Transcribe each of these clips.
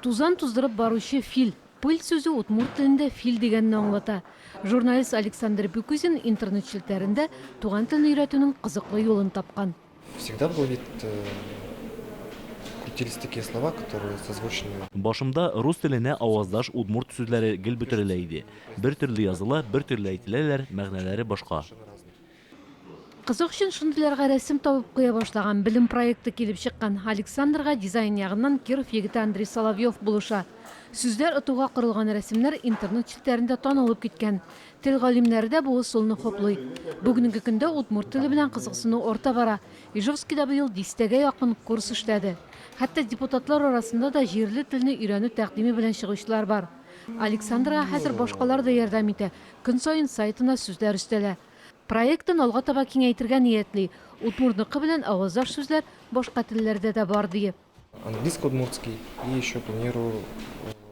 Тузан туздырып баручы фил. Пыль сүзе удмурт телендә фил дигәнне аңлата. Журналист Александр Бюкузин интернет челтәрендә туган телне өйрәтүнең кызыклы юлын тапкан. Всегда в голове крутились такие слова, которые созвучны. Башымда рус теленә аваздаш удмурт сүзләре гел бөтерелә иде. Бер төрле языла, бер төрле әйтеләләр, мәгънәләре башка. Кызык өчен шундыйларга рәсем табып куя башлаган, белем проекты килеп чыккан. Александрга дизайн ягыннан Киров егете Андрей Соловьев булыша. Сүзләр отуга корылган рәсемнәр интернет челтәрендә танылып киткән. Тел галимнәре дә бу ысулны хуплый. Бүгенге көндә удмурт теле белән кызыксыну арта бара. Ижевскида быел дистәгә якын курс эшләде. Хәтта депутатлар арасында да җирле телне өйрәнү тәкъдиме белән чыгучылар бар. Александрга хәзер башкалар да ярдәм итә, көн саен сайтына сүзләр өстәлә. Проектын алга таба киңәйтергә ниятли. Удмуртныкы белән аваздаш сүзләр башка телләрдә дә бар, ди. Английско-удмуртский и еще планирую.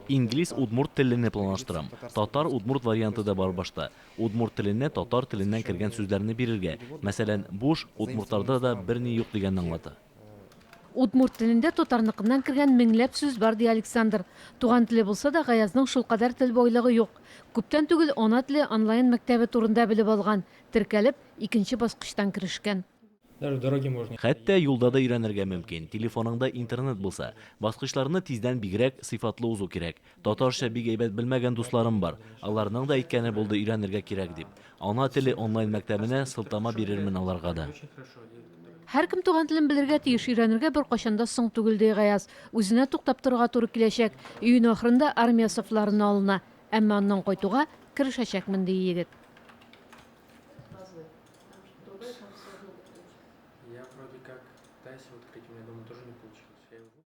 Инглиз-удмурт телене планлаштырам. Татар-удмурт варианты да бар башта. Удмурт теленә татар теленнән кергән сүзләрне бирергә. Мәсәлән, буш, удмуртларда да берни юк дигәнне аңлата. Удмурт телендә татарныкыннан кергән меңләп сүз бар, ди Александр. Туган теле булса да, Гаязның шулкадәр тел байлыгы юк. Күптән түгел Ана теле онлайн-мәктәбе турында белеп алган, теркәлеп, икенче баскычтан керешкән. Даже в дороге можно. Хәтта юлда да өйрәнергә мөмкин, телефоныңда интернет булса. Баскычларны тиздән бигрәк сыйфатлы узу кирәк. Татарча бик әйбәт белмәгән дусларым бар. Аларның да әйткәне булды өйрәнергә кирәк дип. Ана теле онлайн мәктәбенә сылтама бирермен аларга да. Һәркем туган телен белергә тиеш, өйрәнергә беркайчан да соң түгел, ди Гаяз. Үзенә туктап торырга туры киләчәк. Июнь ахырында армия сафларына алына. Әмма аннан кайтуга, керешәчәкмен, ди егет.